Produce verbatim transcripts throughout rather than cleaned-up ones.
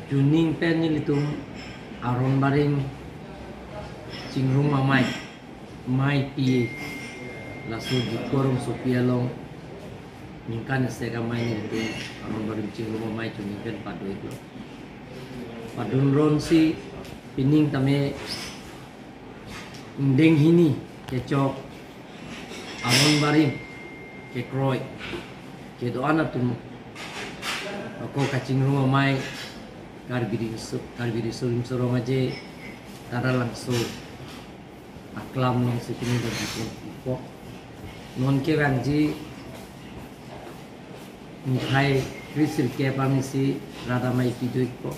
Chuning pen nelitum Aron Barim Chingrum Amei, Mei P A, laso Diphu Rongsopi along ningkan isi amei nelitum Aron Barim Chingrum Amei chuning pen pado-iklo. Padun ronsi pining tame ingdeng hini kechok Aron Barim kekroi kedo-an atum ako kachingrum amei Karbi Riso, Karbi Riso Nimso Rong Aje Taralangso aklam alongsi pining dam ipo. Non kevangji niphai kre sirkep arnisi rat amei pido-ikpo.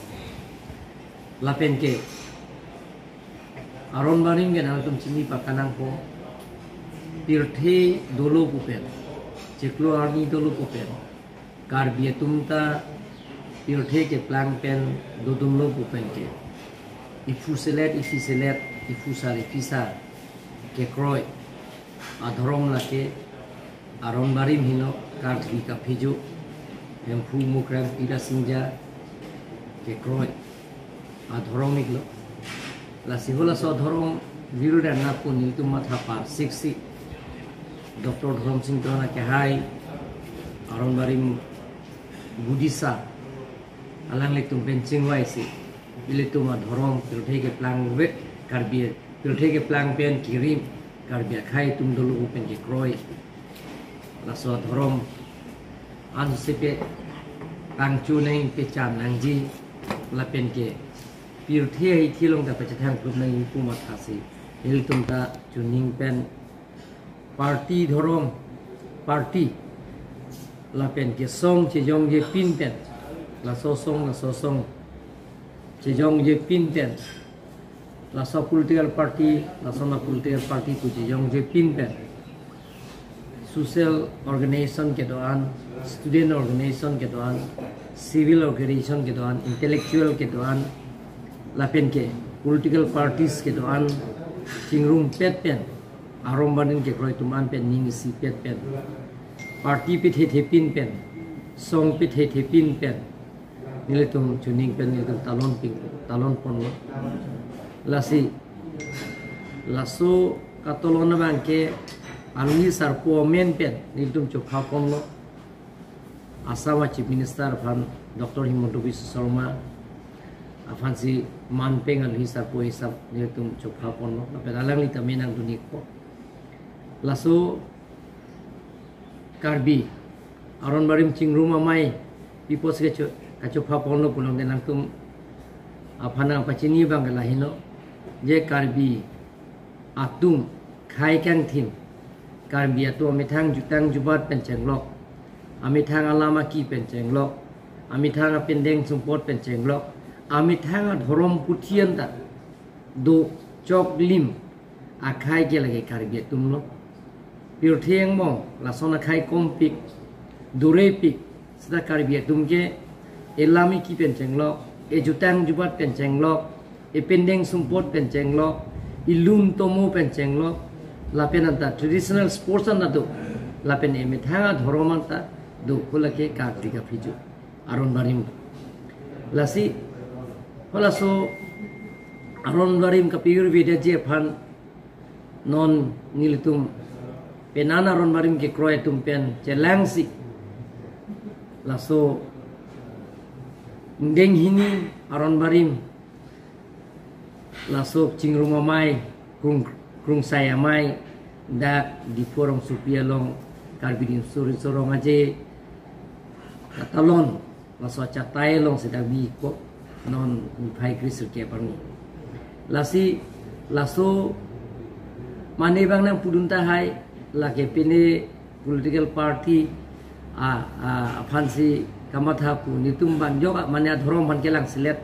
Lapen ke Aron Barim ke nangtum chini pakanangpo. Pirthe dolo pu pen, chiklo arni dolo pu pen, Karbi atum ta pirthe keplang pen dodunlo pu pen ke, iphu selet, iphi selet, iphu sar, iphi sar kekroi adhorom lake Aron Barim helo, Karbi kaphejo, Hemphu Mukrang Pira Singja kekroi adhorom-iklo. Lasi halaso adhorom viru dan na pu nelitum matha parsiksi Doctor Dhorom Sing Teron akehai Aron Barim Budisa alanglitum pen chingvaisi ilitum adhorom pirthe keplang ave, Karbi pirthe keplang pen kirim, Karbi akhei atum dolo pu pen kekroi laso adhorom ansepe pangchu nangji, pechan nangji, lapen ke pirthe haithi along ta pachethang plup nangji pu mathasi ilitum ta chuning pen party dhorom, party lapen ke song chejongje pin pen, laso song laso song chejongje pin pen, laso political party laso na political party pu chejongje pin pen, social organization kedo-an, student organization kedo-an, civil organization kedo-an, intellectual kedo-an, lapen ke political parties kedo-an chingrumpet pen, Aron Barim kekroi atum an pen ning isipet pen, party pithethe pin pen, song pithethe pin pen, nelitum chuning pen nelitum talon pin, talon ponlo. Lasi laso katalon abang ke alohi sarpo amen pen nelitum chopha ponlo. Assam a Chief Minister aphan Doctor Himanta Biswa Sarma aphansi man peng alohi sarpo hisap nelitum chopha ponlo. Lapen alangli tame nangdun-ikpo. Laso Karbi Aron Barim Chingrum Amei pi apotsi kacho, kachopha ponlo pulote nangtum aphan nangpachini abang ke lahelo, je Karbi atum khei kangthim, Karbi atum amethang jutang jubat pen chenglok, amethang alam aki pen chenglok, amethang apindeng sumpot pen chenglok, amethang adhorom puthi anta do choklim akhei ke lake Karbi atumlo. Pirthe angbong lason akhei kompik, durepik, seta Karbi atum ke elam iki pen chenglok, ejutang jubat pen chenglok, epindeng sumpot pen chenglok, ilun tomo pen chenglok, lapen anta traditional sports anta do, lapen emethang adhorom anta do, pu lake Karbi kaphejo Aron Barim. Lasi halaso Aron Barim kapir vedaji aphan non nelitum penan Aron Barim kekroi atum pen chelangsi laso ingdeng hini Aron Barim laso Chingrum Amei, krung, krungsai amei, dak Diphu Rongsopi along Karbi Riso Nimso Rong Aje katalon laso achatai alongsi dak bi-ikpo, non niphai kre sirkep arni. Lasi laso mane abang nangpudun tahai, lake pine political party a, a, aphansi kamatha pu, nelitum bangjok a, mane adhorom aphan kelang selet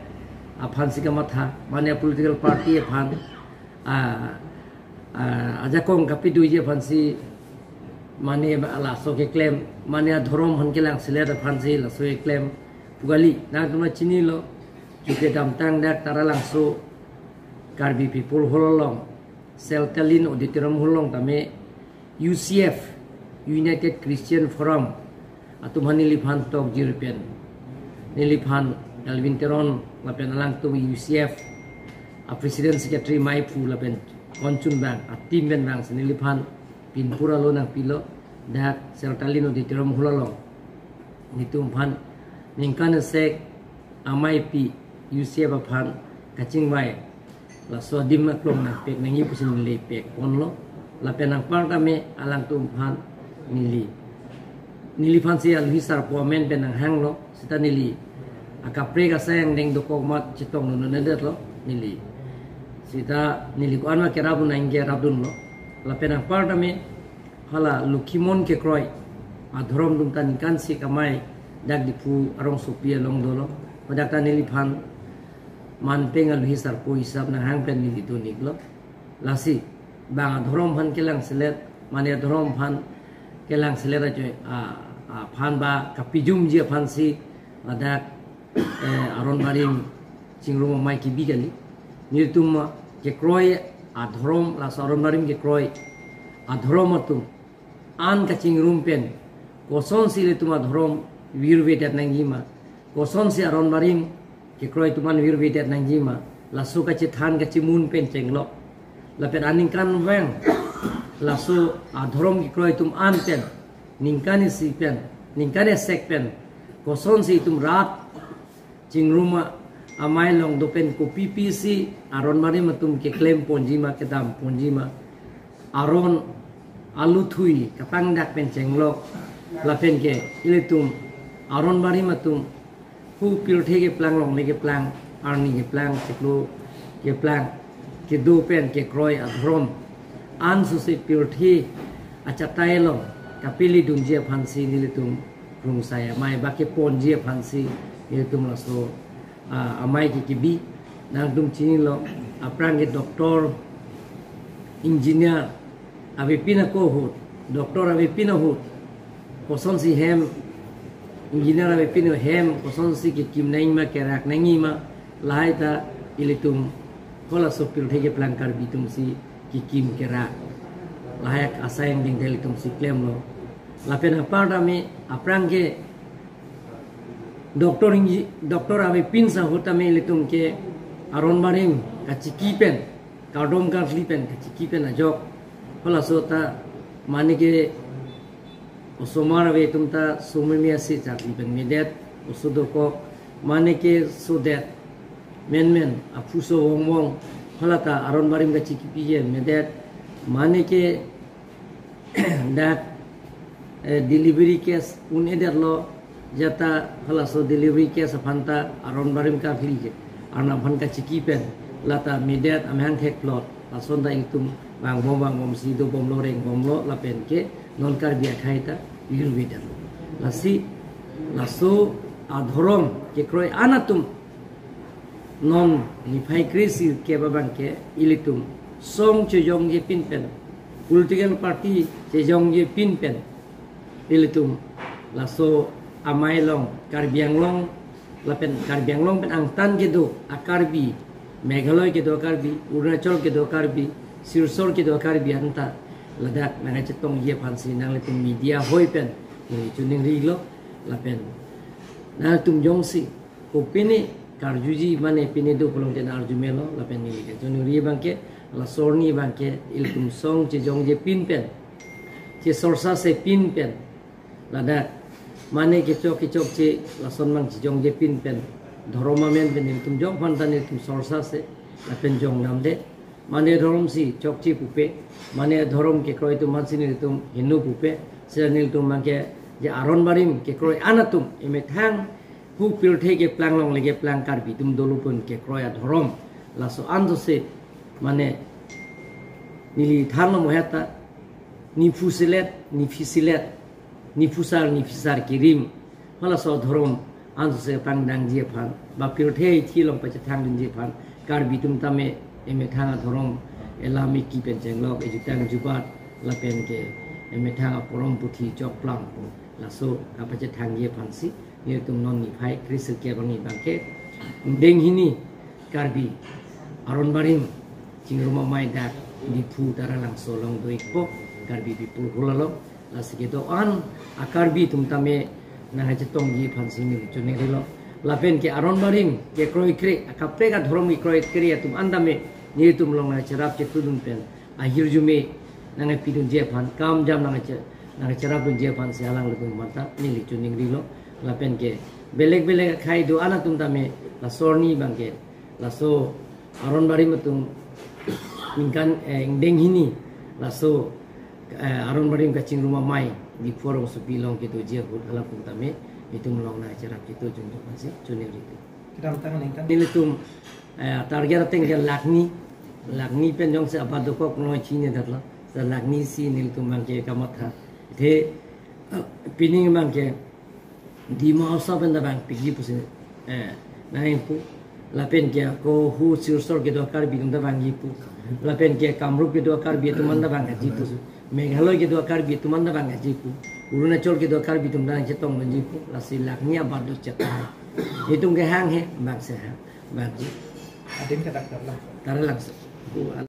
aphansi kamatha, mane political party aphan a, a, ajakong kapiduji aphansi, mane laso keklem, mane adhorom aphan kelang selet aphansi laso keklem pu kali. Nangtum ta chinilo, chuke damtang dak Taralangso Karbi People Hall along, Seltalin Auditorium Hall along tame U C F, United Christian Forum atum aphan neliphan tokjir pen, neliphan Elwin Teron lapen alangtum U C F a president secretary maiphu lapen konchun bang a team pen bang si neliphan pinpur alo nangpilo, dak Sertalin Auditorium Hall along nelitum aphan ningkan esek ameipi U C F aphan kachingvai laso adim aklong nangpek nangji pusi neli pekponlo. Lapen anparta me alangtum aphan neli, neliphan si alohi sarpo amen pen nanghanglo, seta neli akaprek asai angdeng dokok amat chetongdun un-edetlo neli. Seta neli ko-an ma kerapdun nangji kerapdunlo. Lapen anparta me hala Lokhimon kekroi adhorom atum ta ningkan isi amei dak Diphu arongsopi along dolo. Hadak ta neliphan manpeng alohi sarpo hisap nanghang pen neli doniklo. Lasi bang adhorom aphan kelangselet, mane adhorom aphan kelangselet ajo, a, aphan ba kapijumji aphan si ladak, eh, aron barim chingrum amei kebi kali. Nelitum kekroi adhorom, laso aron barim kekroi adhorom atum an kachingrum pen kosonsi ilitum adhorom virvedet nangjima, kosonsi aron barim kekroi atum an virvedet nangjima, laso kachethan kachemun pen chenglok. Lapen aningkanvang laso adhorom kekroi atum an pen ningkan isi pen, ningkan esek pen kosonsi itum rat chingrum amei along do pen kopi pisi aron barim atum keklem ponjima, kedam ponjima, aron aluthui kapangdak pen chenglok. Lapen ke ilitum aron barim atum hu pirthe keplang, longle keplang, arni keplang, chiklo keplang kedo pen kekroi adhorom an sose pirthe achatai along kapilidunji aphan si nelitum krungsai amei ba keponji aphan si nelitum laso, ah, amei ke kebi. Nangtum chinilo, aphrang ke doctor, engineer avepin ako ahut, doctor avepin ahut kosonsi hem, engineer avepin hem kosonsi kekim nangjima, kerak nangjima, lahai ta ilitum halaso pirthe keplang Karbi atum si kekim kerak, lahai asai angdeng ilitum si klemlo. Lapen anparta me aphrang ke doctor ingi-, doctor avepin ahut tame ilitum ke aron barim kachiki pen, kardom karkli pen, kachiki pen ajok halaso ta mane ke osomar ave atum ta someme ase charli pen medet, oso dokok, mane ke sodet, menmen aphuso vongvong, hala ta aron barim kachiki pen medet, mane ke dak, eh, delivery case un-edetlo, jata halaso delivery case aphan ta aron barim karkli ke, arnam aphan kachiki pen lata medet, amahang thekplot, lason ta itum vangbom vangbomsi dobomlo, rengbomlo, lapen ke non Karbi akhei ta virvedetlo. Lasi laso adhorom kekroi an atum non niphai kre-isi kep abang ke ilitum song chejongje pin pen, political party chejongje pin pen, ilitum laso amei along Karbi Anglong lapen Karbi Anglong pen angtan kedo a-Karbi, Meghalaya kedo a-Karbi, Arunachal kedo a-Karbi, Silchar kedo a-Karbi anta ladak nangkachetongji aphan si nanglitum media hoi pen neli choningrilo. Lapen nangtum jongsi kopine karjuji mane pine do pulote nang-arju melo, lapen neli kachoningri abang ke laso arni abang ke ilitum song chejongje pin pen, chesorsase pin pen, ladak mane kechok kechokche lason mang chejongje pin pen, dhorom amen pen nelitum jong aphan ta nelitum sorsase lapen jongdamde. Mane dhorom si chokche pupe, mane dhorom kekroi atum aphan si nelitum heno pupe, seta nelitum abang ke je aron barim kekroi an atum emethang hu pirthe keplang, longle keplang Karbi atum dolo pen kekroi adhorom, laso an sose mane neli thanlo mo heta, niphu selet, niphi selet, niphusar niphisar kerim, halaso adhorom an sose pangdangji aphan ba pirthe ithi along pachethangdunji aphan Karbi atum tame emethang adhorom elam eki pen chenglok, ejutang jubat, lapen ke emethang aporom puthi chokplang pu, laso kapachethangji aphan si nelitum non niphai kre-isi kep abang ni abang ke deng hini Karbi aron barim chingrum amei dak Diphu Taralangso along do-ikpo, Karbi People Hall along. Lasi kedo-an a-Karbi atum tame nangkachetongji aphan si neli choningrilo. Lapen ke aron barim kekroi kre, akaprek adhorom kekroi kre atum an tame nelitum along nangcherap chetudun pen ahirjume nangpidunji aphan, kam jam nangche-, nangcherapdunji aphan si alanglitum aphanta neli choningrilo. Lapen ke belek belek akhei do-an atum tame laso arni abang ke laso aron barim atum ningkan, eh, ingdeng hini laso, eh, aron barim kachingrum amei Diphu rongsopi along kedoji ahut halatum tame itum along nangcherap chetudunji aphan si choningri. Kedamtang aningkan nelitum, eh, target ateng ke lakh ni, lakh ni pen jongsi abat dokok noi chini datlo. Sa lakh ni si nelitum abang ke kamatha. Athe, eh, pining abang ke Dima Hasao pen ta vangpikji pusi, eh, nangpu. Lapen ke ako hu Silchar kedo Karbi atum ta vangji pu. Lapen ke Kamrup kedo Karbi atum an ta vangji pu. Meghalaya kedo Karbi atum an ta vangji pu. Arunachal kedo Karbi atum ta nangchetongdunji pu. Lasi lakh ni abat do chek. Itum kehang he, vangse hang, vangji. Adim ke dak dak lang. Tara langse. Ku al-